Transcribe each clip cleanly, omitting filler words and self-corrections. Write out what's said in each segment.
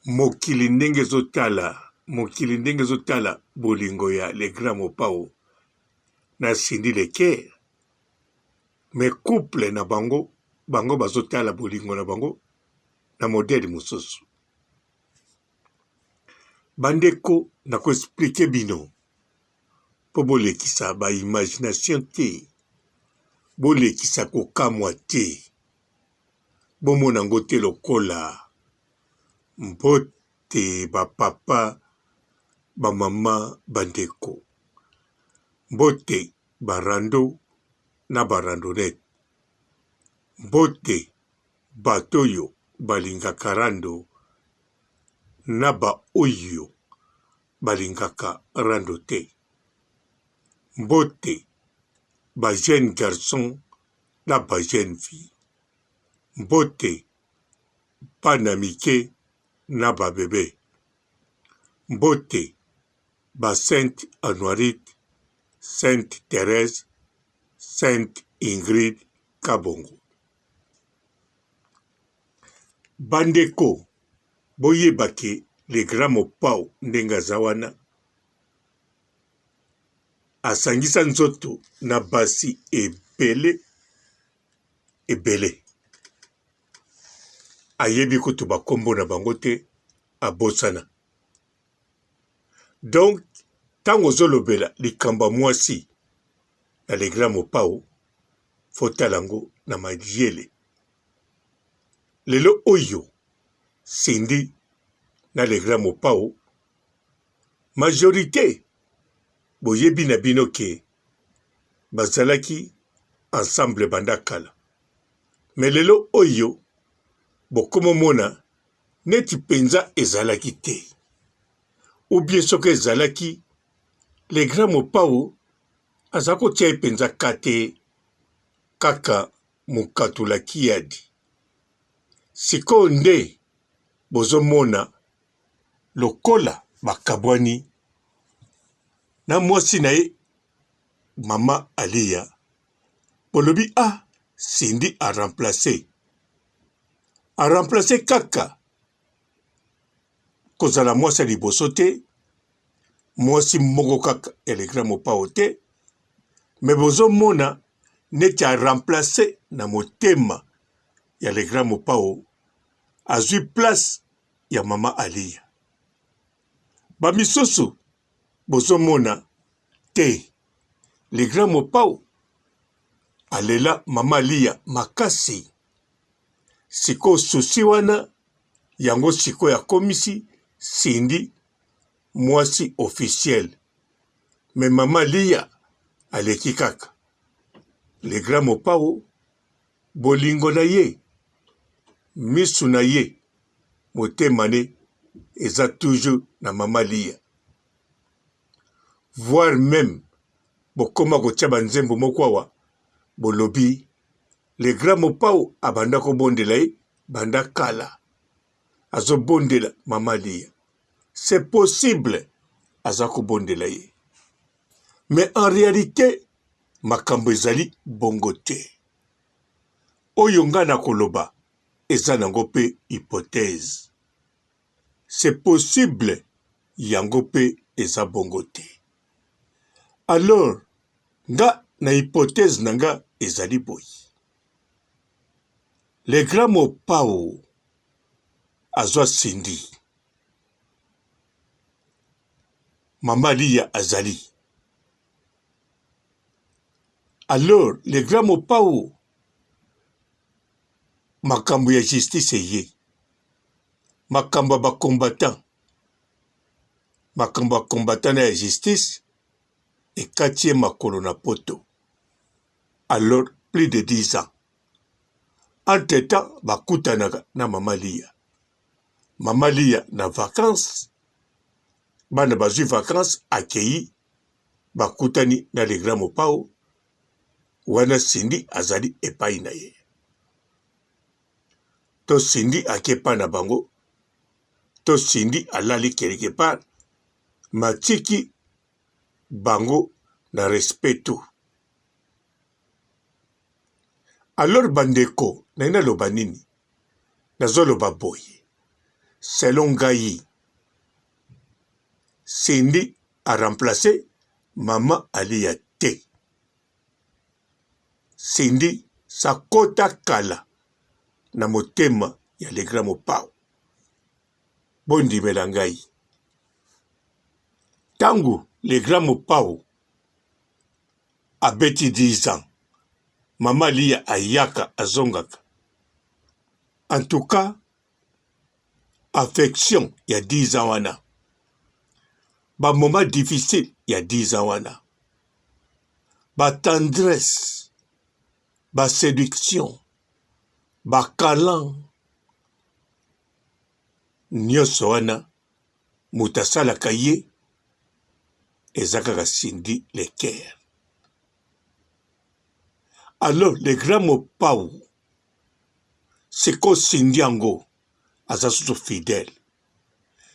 Mokili ndenge ezo tala, mokili ndenge ezo tala bolingo ya le grand Mopao na Cindy le Coeur, mais couple na bango, bango bazo tala bolingo na bango na modèle mosusu. Ba ndeko nako expliquer bino po bolekisa ba imagination te, bolekisa kokamwa te. Bomona ngo te lokola mbote ba papa ba mama ba ndeko mbote ba rando na ba randonnette mbote bato oyo balingaka rando na ba oyo balingaka rando te mbote ba jeune garçon na ba jeune fille mbote bana mike na ba bebe mbote ba sainte anuarite sainte Therèse sainte Ingrid kabongo ba ndeko boyeba ke le grand mopao ndenge aza wana Asangisa nzoto na basi ebele ebele. Ayebi kutu ba kombo na bango te, abosana. Donc tango ozolobela likambo ya mwasi na le grand Mopao, faut otala yango na mayele. Lelo oyo Cindy na le grand Mopao majorite Boyebi na bino ke bazalaki ensemble banda kala mais lelo oyo bokomo mona neti penza ezalaki te ou bien soki ezalaki le grand mopao aza kotia ye penza cas te kaka mokatula kiadi sikoyo nde bozo mona Lokola bakabwani na mwasi na ye mama Aliya, bolobi ah Cindy a remplacer. A remplacer kaka kozala mwasi ya liboso te, mwasi moko kaka ya le grand Mopao te, mais bozomona neti a remplacer na motema ya le grand Mopao, azui place ya mama Aliya. Ba misusu bozo mona te le grand Mopao alela mama Aliya makasi. Sikoyo souci wana yango sikoyo akomisi Cindy mwasi officiel. Mais mama Aliya aleki kaka le grand Mopao bolingo na ye misu na ye motema ne eza toujours na mama liya voir meme bokoma kotia ba nzembo moko awa bolobi le grand mopao abanda kobondela ye banda kala azobondela mama liya c'est possible aza kobondela ye mais en realite makambo ezali bongo te oyo nga nakoloba eza nango pe hypothèse c'est possible yango pe eza bongo te alors nga na hypothèse na nga ezali boye le grand mopao azwa Cindy mama Liya azali alors le grand mopao Makambo ya justice eye, makambo ya ba combattants, makambo ya combattants na ya justice ekati ye makolo na poto alors plus de 10 ans. Entre temps bakutanaka na mama Liya, mama Liya na vacances, bana bazui vacances akeyi bakutani na le grand Mopao Wana Cindy azali epai na ye. To Cindy ake epai na bango. To Cindy alali quelque part. Matiki bango na respect tout. Alors bandeko, naye naloba nini? Nazoloba boye. Selon ngai, Cindy a remplacer mama Aliya te. Cindy sakota kala na motema ya le grand Mopao. Bondimela ngai. Tango le grand Mopao abeti 10 ans, mama Aliya ayaka azongaka. En tout cas, affection ya 10 ans wana, ba moments difficiles ya 10 ans wana, ba tendresse, ba seduction, ba câlin, nyonso wana moto asalaka ye eza kaka Cindy Le Coeur. Alors le grand Mopao sikoyo Cindy yango aza susu fidèle,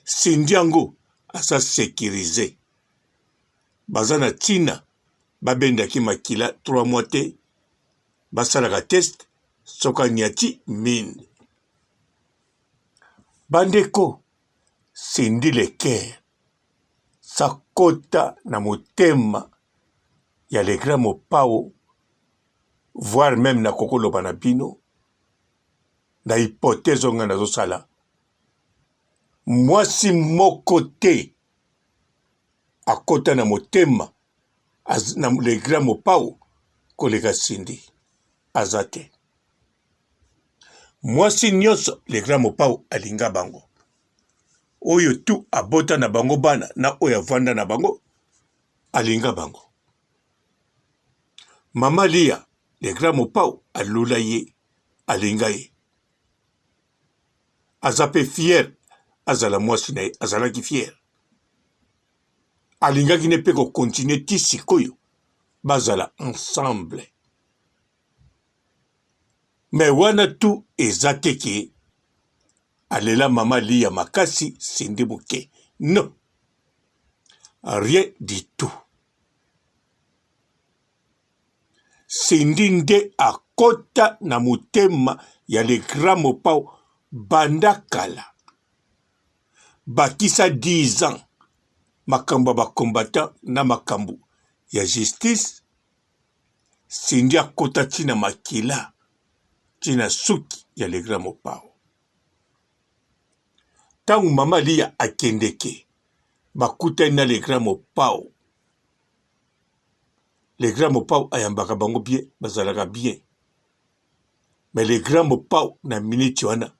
Cindy yango aza securise, baza na ntina babendaki makila 3 mois te, basalaka test soki anyati mine. Bandeko, Cindy Le Coeur sakota na motema ya le grand Mopao, voire meme nakoki koloba na bino na hypothèse oyo ngai nazosala, mwasi moko te akota na motema na le grand Mopao koleka Cindy, aza te. Mwasi nyonso le grand Mopao alinga bango, oyo tu abota na bango bana na oyo avanda na bango alinga bango. Mama Liya le grand Mopao alula ye, alinga ye, aza pe fier azala mwasi na ye, azalaki fier, alingaki ne pe ko continuer ti sikoyo bazala ensemble. Mais wana tout eza te ke alela mama Liya makasi Cindy moke, non, rien du tout. Cindy nde akota na motema ya le grand Mopao banda kala, bakisa 10 ans makambo ya ba combattants na makambo ya justice. Cindy akota ti na makila ti na suki ya le grand Mopao. Tango mama Liya akendeke bakutani na le grand Mopao. Le grand Mopao ayambaka bango bien, bazalaka bien. Mais le grand Mopao na minute wana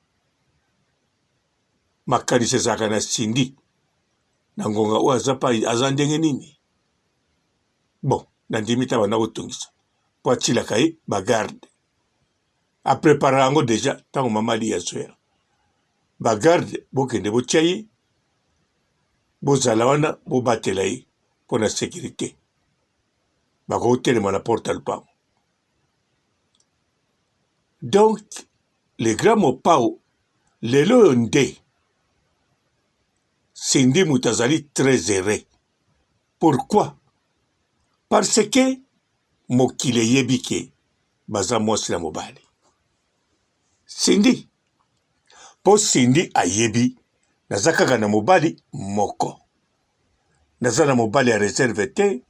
makanisi ezalaka na Cindy na ngonga oyo aza pa aza ndenge nini? Bon, nandimi te abanda kotungisa mpo atilaka ye ba garde, a prepara yango deja ntango mama Liya azoya, ba garde bokende botia ye, bozala wana bobatela ye mpo na securite, bakotelema na porte ya lopango. Donc le grand Mopao lelo oyo nde Cindy moto azali très heureux. Pourquoi? Parce que mokili eyebi ke baza mwasi na mobali. Cindy po Cindy ayebi naza kaka na mobali moko, naza na mobali ya reserve te,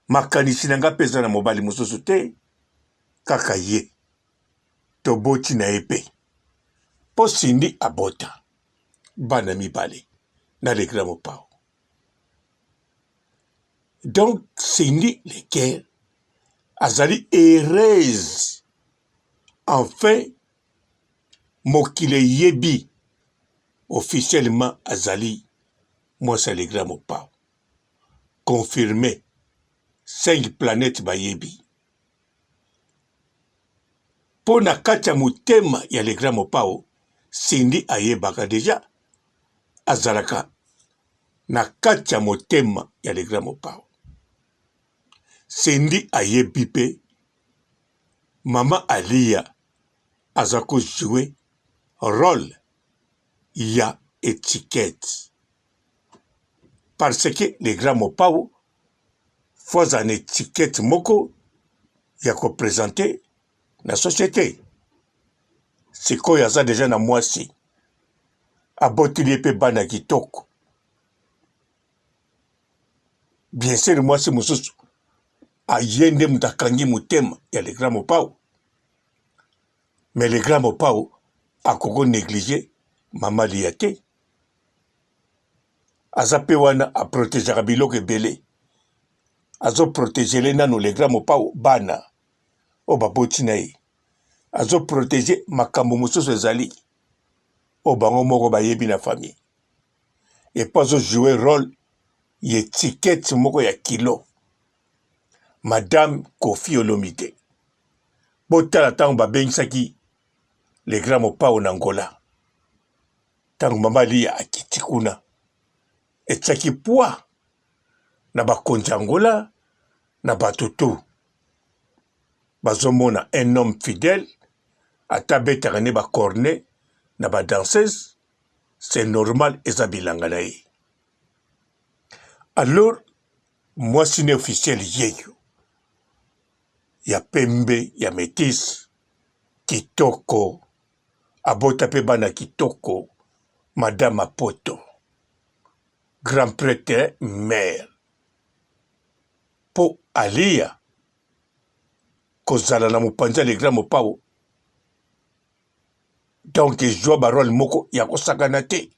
makanisi na nga pe eza na mobali mosusu te, kaka ye. Toboti na ye pe po Cindy abota bana mibale na le grand Mopao. Donc Cindy le Caire azali heureuse enfin mokili eyebi officiellement azali mwasi ya le grand Mopao confirme 5 planètes bayebi mpo na kati ya motema ya le grand Mopao Cindy ayebaka deja azalaka na kati ya motema ya le grand Mopao. Cindy ayebi pe mama Aliya aza ko jouer role ya etiquette parce que le grand Mopao faut azala na etiquette moko ya ko presenter na societe. Sikoyo aza deja na mwasi. Aboteli ye mpe bana kitoko. Bien sûr mwasi mosusu aye nde moto akangi motema ya le grand Mopao. Mais le grand Mopao akoko negliger mama Liya te. Aza pe wana a protegeaka biloko ebele. Azo protegele nanu le grand Mopao bana oyo baboti na ye. Azo proteger makambo mosusu ezali oyo bango moko bayebi na famille. Et puis azo jouer role ya etiquette moko ya kilo. Madame Koffi Olomide. Botala ntango babengisaki le grand Mopao na Angola. Ntango mama Liya akiti kuna, etiaki poids na bakonzi ya Angola na bato tout. Bazomona un homme fidèle, ata abetaka nde ba cornet na ba danseuse, c'est normal eza bilanga na ye. Alors mwasi ne officiel yeyo ya pembe ya metisse kitoko abota pe bana kitoko madame poto grand prêtre mère po alia kozala na mopanzi ya le grand mopao donc ezwa ba role moko ya kosakana te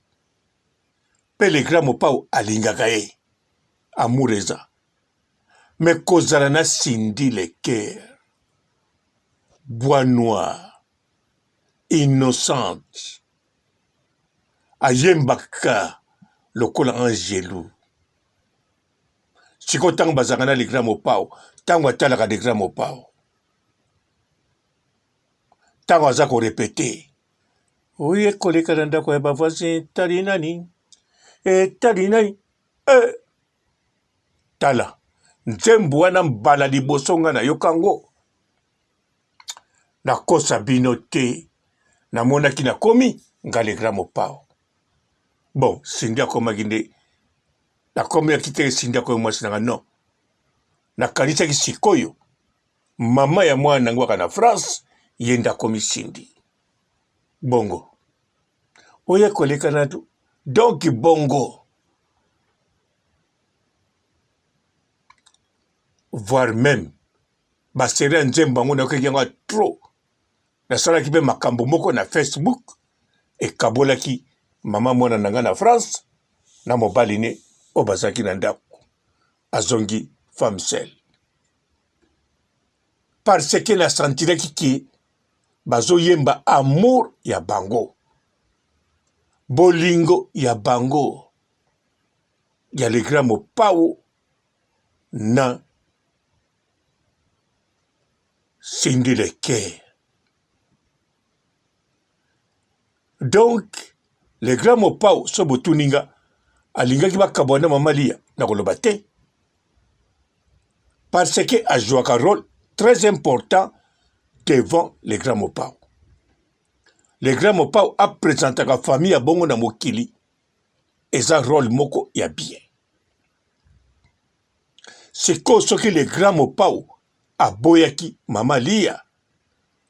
pe le grand mopao alingaka ye amour eza mais kozala na Cindy le cœur bois noir innocente ayembaka lokola angelu sikoyo ntango bazalaka na le grand mopao ntango atalaka le grand mopao ntango aza korepete oye koleka na ndako ya bavoisin etali nani etali nani eh! Tala nzembo wana mbala liboso nga nayoka yango nakosa bino te namonaki nakomi nga le grand mopao bon Cindy akomaki nde nakomaki te Cindy akomi mwasi na nga non nakanisaki sikoyo mama ya mwana nango aka na France ye nde akomi Cindy bongo oye koleka na donc bongo Voir meme ba serie ya nzembo yango nayokaki yango ya trop nasalaki mpe makambo moko na Facebook ekabolaki mama mwana na ngai na France na mobali ne oyo bazalaki na ndako azongi femme seule parce que na sentiraki ke bazoyemba amour ya bango bolingo ya bango ya le grand mopao na Cindy le Cœur. Donc le grand mopao so botuni nga alingaki bakabwana na mama Liya nakoloba te parce que ajouaka rôle très important devant le grand mopao. Le grand mopao apresentaka famille ya bongo na mokili eza role moko ya bien sikoyo soki le grand mopao aboyaki mama liya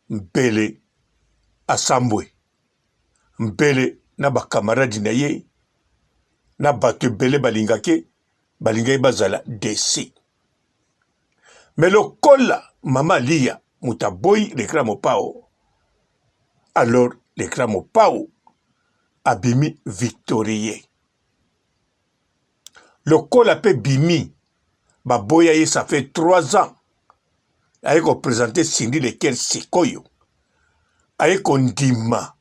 mbele asambwe mbele na bakamaradi na ye na bato ebele balingaki balingaki bazala desi me lokola mama liya moto aboyi le grand mopao alors le grand mopao abimi victorieux lokola pe bimi baboya ye ça fait 3 ans aye ko presenter Cindy lequel sikoyo aye kondima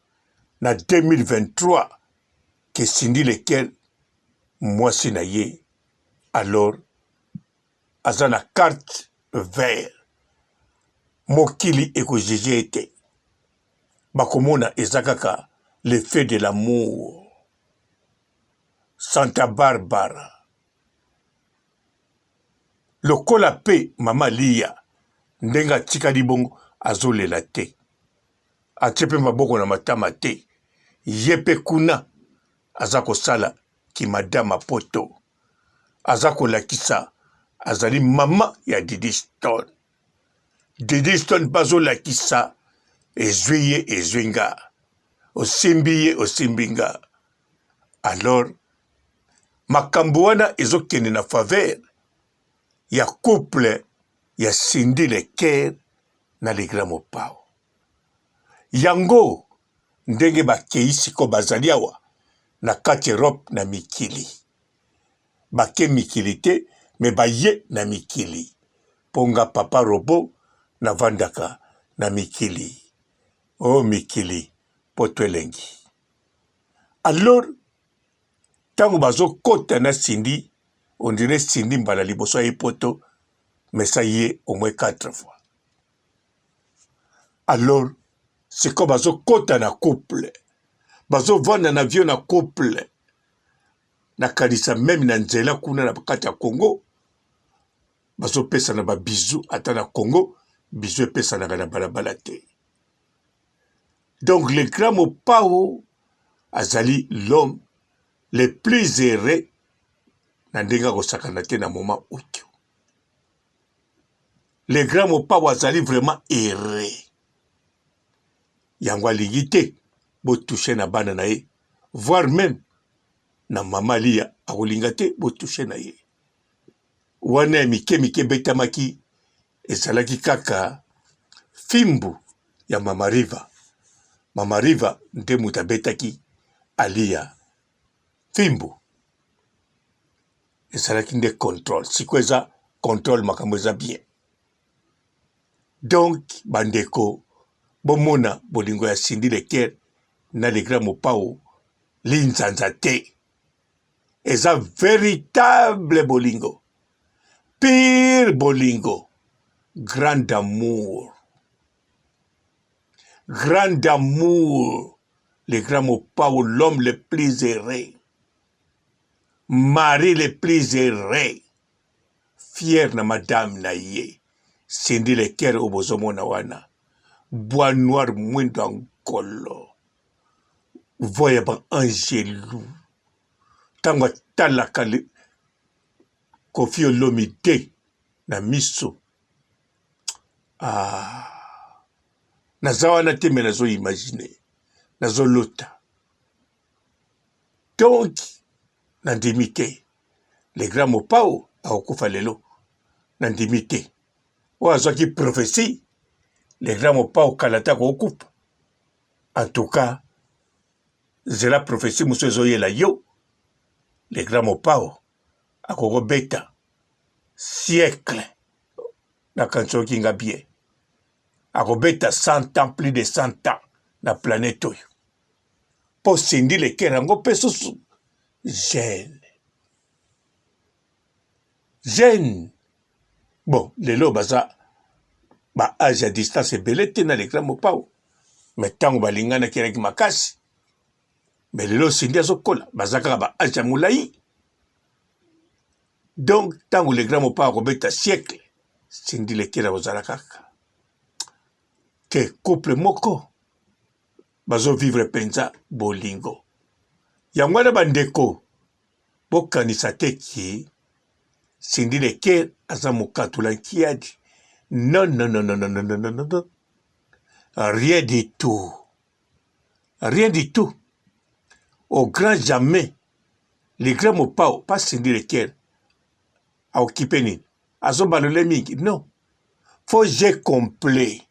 na 2023 que Cindy lequel mwasi na ye alors aza na carte vert mokili eko juge ye te bakomona eza kaka le feu de l'amour Santa Barbara lokola pe mama Liya ndenge atikali bongo azolela te atie pe maboko na matama te ye pe kuna aza kosala ki madama poto aza kolakisa azali mama ya Didi Stone. Didi Stone mpe azolakisa ezwi ye ezwi nga, osimbi ye osimbi nga. Alors makambo wana ezokende na faveur ya couple ya Cindy Le Coeur na Le Grand Mopao. Yango ndenge bakei sikoyo bazali awa na kati Europe na mikili. Bake mikili te mais baye na mikili. Po nga papa robot navandaka na mikili. Oh mikili poto elengi. Alors tango bazokota na Cindy on dirait Cindy mbala liboso aye poto mais ça ye au moins 4 fois. Alors sikoyo bazokota na couple bazovanda na vieux na couple nakanisa meme na nzela kuna na kati ya Congo bazopesana ba bisous ata na Congo bisous epesanaka na balabala te. Donc le grand Mopao azali l'homme le plus heureux na ndenge akosakana te na moment oyo. Le grand Mopao azali vraiment heureux. Yango alingi te bo toucher na bana na ye voire meme na mama Liya akolinga te bo toucher na ye. Wana ya mike mike ebetamaki ezalaki kaka fimbu ya mama Riva. Mama Riva nde moto abetaki Aliya fimbu. Ezalaki nde controle. Sikoyo eza controle, makambo eza bien. Donc bandeko bomona bolingo ya Cindy Le Coeur na Le Grand Mopao linzanza te. Eza veritable bolingo. Pire bolingo. Grand amour. Grand amour. Le grand Mopao, l'homme le plus heureux. Mari le plus heureux. Fier na madame na ye. Cindy Le Coeur oyo bozomona wana. Bois noir mwindo ya nkolo. Voix ya ba angelu. Tango atalaka Koffi Olomide na miso. Ah. Naza wana te mais nazo imaginer. Nazo lota. Donc nandimi te. Le grand Mopao akokufa lelo. Nandimi te. Oyo azwaki prophetie, le grand Mopao kala te akokufa. En tout cas, zela prophetie mosusu ezoyela yo. Le grand Mopao akokobeta siècle nakanisi oyoki nga bien akobeta 100 ans plus de 100 ans na planète oyo mpo Cindy Le Coeur yango mpe susu jeune jeune bon lelo baza ba age ya distance ebele te na le grand Mopao mais ntango balinganaki elaki makasi mais lelo Cindy azokola baza kaka ba age ya molai donc ntango le grand Mopao akobeta siècle Cindy Le Coeur akozala kaka te couple moko bazo vivre penza bolingo yango wana bandeko bokanisa te ki Cindy Le Coeur aza mokatula nkiadi non non non non non non non non non rien du tout rien du tout au grand jamais le grand Mopao pas Cindy Le Coeur aokipe nini azobalole mingi non faut j'ai complet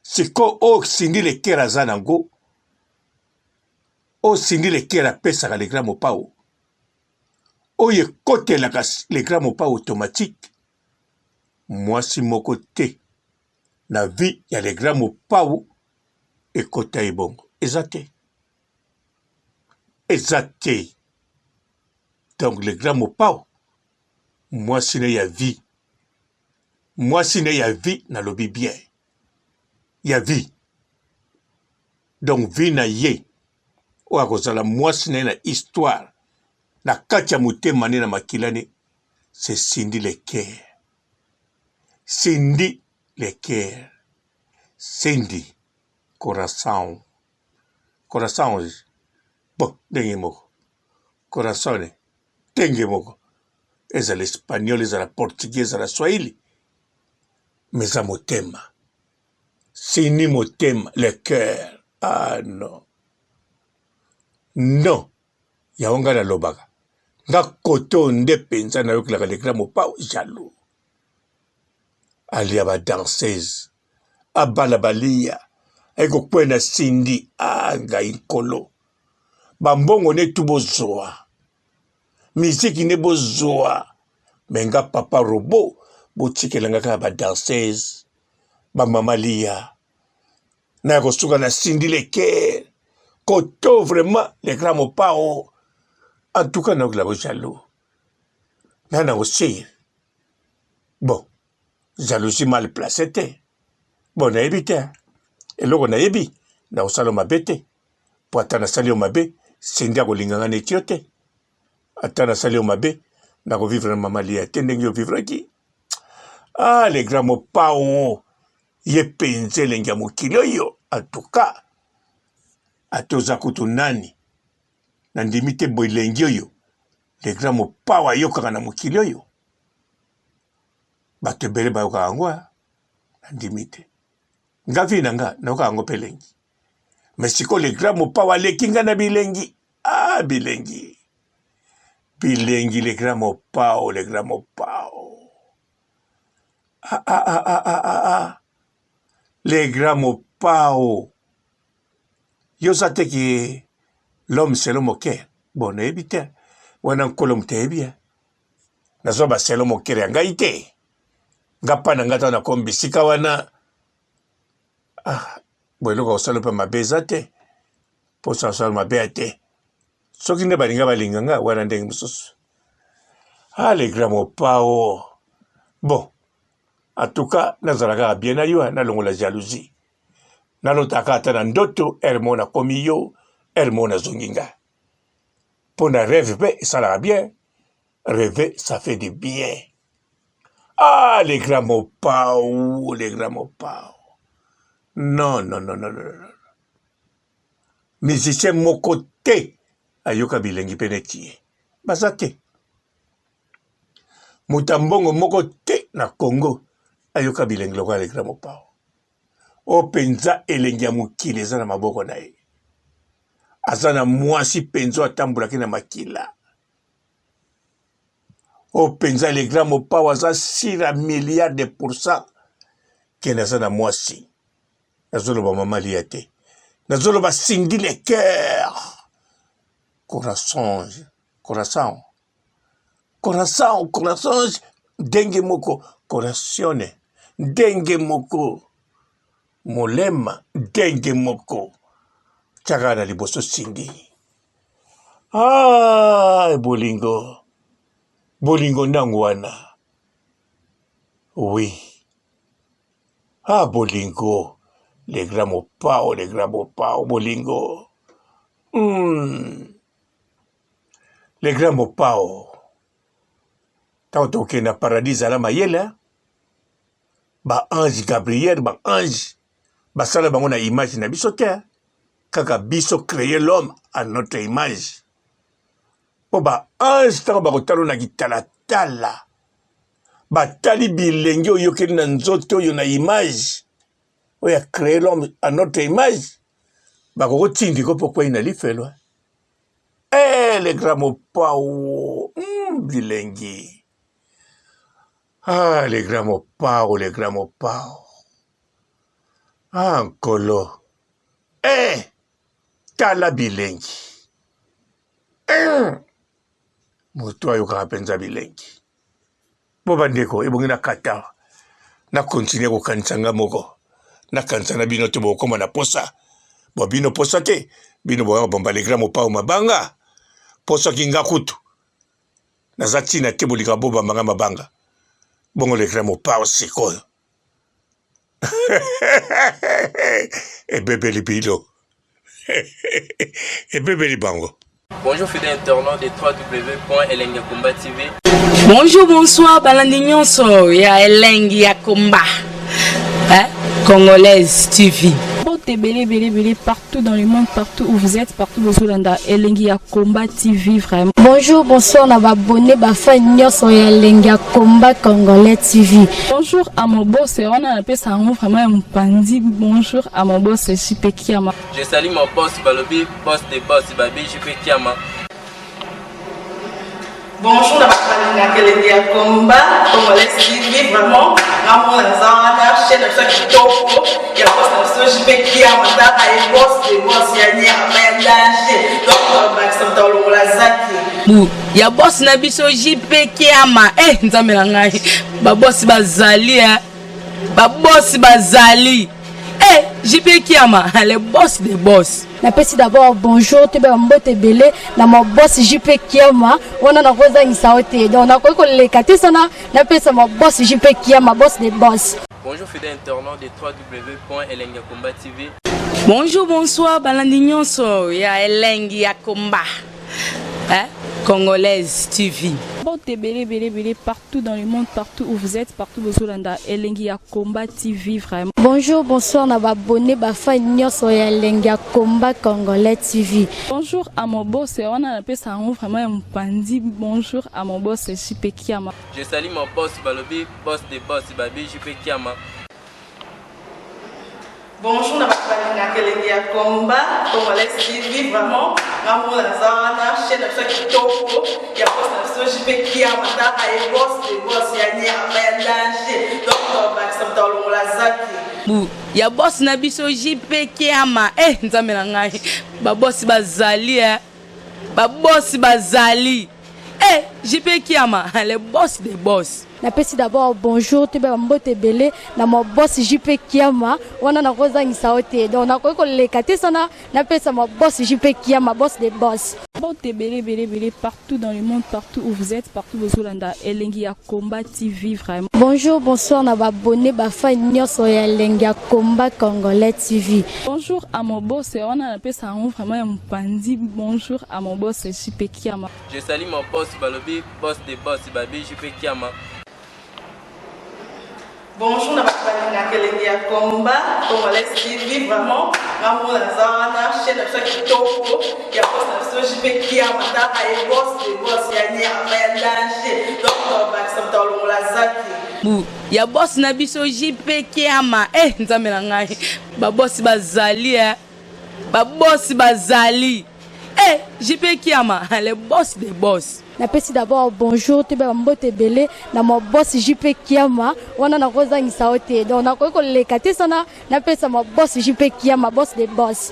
sikoyo oyo Cindy Le Coeur aza nango oyo Cindy Le Coeur apesaka le grand Mopao oyo ekotelaka le grand Mopao automatique mwasi moko te na vie ya le grand Mopao ekota ye bongo eza te eza te donc le grand Mopao mwasi na ya vie mwasi na ya vie nalobi bien ya vie donc vie na ye oyo akozala mwasi na ye na histoire na kati ya motema ne na makila ne c'est Cindy Le Coeur Cindy Le Coeur Cindy Coração Coração bon ndenge moko Coração ndenge moko ezala espagnol ezala portugais ezala swahili mais eza motema Cindy motema le cœur ah non non. Yango nga nalobaka nga kote oyo nde mpenza nayokelaka le grand mopao jaloux. Alia ba danseuse, abala balia, aye kokwea na Cindy. Ah ngai nkolo, ba mbongo ne tu bozwa, miziki nde bozwa, me nga papa robot botikela nga kaka ba danseuse, ba mama lia na ya kosuka na Cindy le cœur koto vraiment le grand mopao en tout cas nayoki lako jaloux na nango sire bon jalousie mal place te bon nayebi te eloko nayebi nakosala mabe te mpo ata nasali yo mabe Cindy akolinga nga neti yo te ata nasali yo mabe nakovivre na mama lia te ndenge yo vivraki ah le grand mopao ye mpenza elengi ya mokili oyo atuka ata oza kutu nani nandimi te bo elengi oyo le grand mopao ayokaka na mokili oyo bato ebele bayokaka yango nandimi te nga vi na nga nayokaka yango mpe elengi me sikoyo le grand mopao aleki nga na bilengi ah bilengi bilengi le grand mopao le grand mopao ah, ah, ah, ah, ah, ah, ah. Le grand mopao yo oza te ke l'homme selon moke bon nayebi te wana nkolo moto ayebi eh. nazwa baselo mokere ya ngai te nga mpa na ngai ntango nakomi bisika wana ah, bo eloko kosala mpe mabe eza te mposa kosala mabe ya te soki nde balinga balinga nga wana ndenge mosusu ah le grand mopao bon en tout cas nazala kaka bien na yo nalongola jalousie nalotaka ata na ndoto heure moko nakomi yo heure moko nazongi nga mpo na rêve mpe esalaka bien rêve ça fait du bien ah le grand mopao le grand mopao non non non non non musicien moko te ayoka bilengi mpe neti ye baza te moto ya mbongo moko te na congo ayoka bilengi lokola le grand mopao oyo mpenza elengi ya mokili eza na maboko na ye aza na mwasi mpenza oyo atambolaki na makila oyo mpenza le grand mopao aza sira milliard de pourcent kende aza na mwasi nazoloba mama liya te nazoloba cindy le cœur corason coração coração coração ndenge moko coratione ndenge moko molema ndenge moko tiaka na liboso cindy ah bolingo bolingo ndango wana oui Ah bolingo, le grand mopao, le grand mopao, bolingo. Mm. Le grand mopao. Ntango tokende na paradis zala mayele ba ange Gabriel, ba ange basala bango na image na biso te kaka biso créer l'homme à notre image mpo ba ange ntango bakotala na kitalatala batali bilenge oyokeli na nzoto oyo na image oyo ya créer l'homme à notre image bakokotindiko mpo kwei na lifelo eh, le grand mopao mm, bilengi ah, le grand mopao le grand mopao ah, nkolo eh, tala bilengi eh. Moto ayokaka mpenza bilengi. Bo bandeko, ebongi na kata na kontinue kokanisa nga moko, nakanisa na bino te bokoma na posa. Bo bino posa te, bino boya kobamba le grand mopao mabanga. Posa ki nga kutu naza ntina te bolingaka bobamba nga mabanga. Bongo le grand mopao sikoyo ebebeli bino ebebeli bango. Bonjour fidèles internautes de www.elengiyakomba TV. Bonjour, bonsoir, balandi nyonso ya Elengi ya Komba. Hein? Congolaise TV. Mbote ebele ebele ebele partout dans le monde, partout où vous êtes, partout bozolanda Elengi ya Combat TV vraiment. Bonjour, bonsoir na ba abonné ba fan nyonso ya Elengi ya Combat Congolais TV. Bonjour à mon boss, wana napesa yango vraiment ya mopanzi. Bonjour à mon boss JP Kiama. Je salue mon boss Balobi, boss des boss Babi JP Kiama. Bonjour na bato balingaka elengi ya combat congolais TV, vraiment nga mona naza wana, chaîne na biso ya kitoko ya boss na biso JP Kiama, tala ye, boss de boss ya nyama ya danger, donc bakisa moto alongola zaki. Bu ya boss na biso JP Kiama, eh Nzambe na ngai, babosi bazali, eh babosi bazali, eh JP Kiama, le boss de boss. Napesi d'abord bonjour, toyeba mbote ebele na ma boss JP Kiama. Wana nakozangisa yo te, donc nakoki koleka te sana napesa ma boss JP Kiama, boss de boss. Bonjour fidèles internautes de www.elengiyakomba TV. Bonjour, bonsoir balandi nyonso ya Elengi ya Komba, hein? Congolaise TV. Mbote ebele ebele ebele partout dans le monde, partout où vous êtes, partout bozolanda Elengi ya Combat TV, vraiment. Bonjour, bonsoir na baabonnés, bafans nyonso ya Elengi ya Combat Congolais TV. Bonjour à mon boss, wana napesa yango vraiment ya mopandi, bonjour à mon boss JP Kiama. Je salue mon boss balobi boss de boss babi JP Kiama. Bonjour na bato balingaka elengi ya combat congolais TV, vraiment nga mona naza wana, chaîne na biso ya kitoko ya boss na biso JP Kiama, tala ye, boss de boss ya nyama ya danger, donc bakisa moto alongola zaki. Bu ya boss na biso JP Kiama, eh Nzambe na ngai, babosi bazali, eh babosi bazali, eh JP Kiama, le boss de boss. Napesi d'abord bonjour, toyeba mbote ebele na ma boss JP Kiama. Wana nakozangisa yo te, donc nakoki koleka te sana napesa ma boss JP Kiama, boss de boss. Mbote ebele ebele ebele partout dans le monde, partout où vous êtes, partout bozolanda Elengi ya Combat TV, vraiment. Bonjour, bonsoir na baabonnés, bafans nyonso ya Elengi ya Combat Congolais TV. Bonjour à mon boss, wana napesa yango vraiment ya mopandi, bonjour à mon boss JP Kiama. Je salue mon boss balobi boss de boss babi JP Kiama. Bonjour na bato balingaka elengi ya combat congolais TV, vraiment nga mona naza wana, chaîne na biso ya kitoko ya boss na biso JP Kiama, tala ye, boss de boss ya nyama ya danger, donc bakisa moto alongola zaki. Bu ya boss na biso JP Kiama, eh Nzambe na ngai, babosi bazali, eh babosi bazali, eh JP Kiama, le boss de boss. Napesi d'abord bonjour, toyeba mbote ebele na ma boss JP Kiama. Wana nakozangisa yo te, donc nakoki koleka te sana napesa ma boss JP Kiama, boss de boss.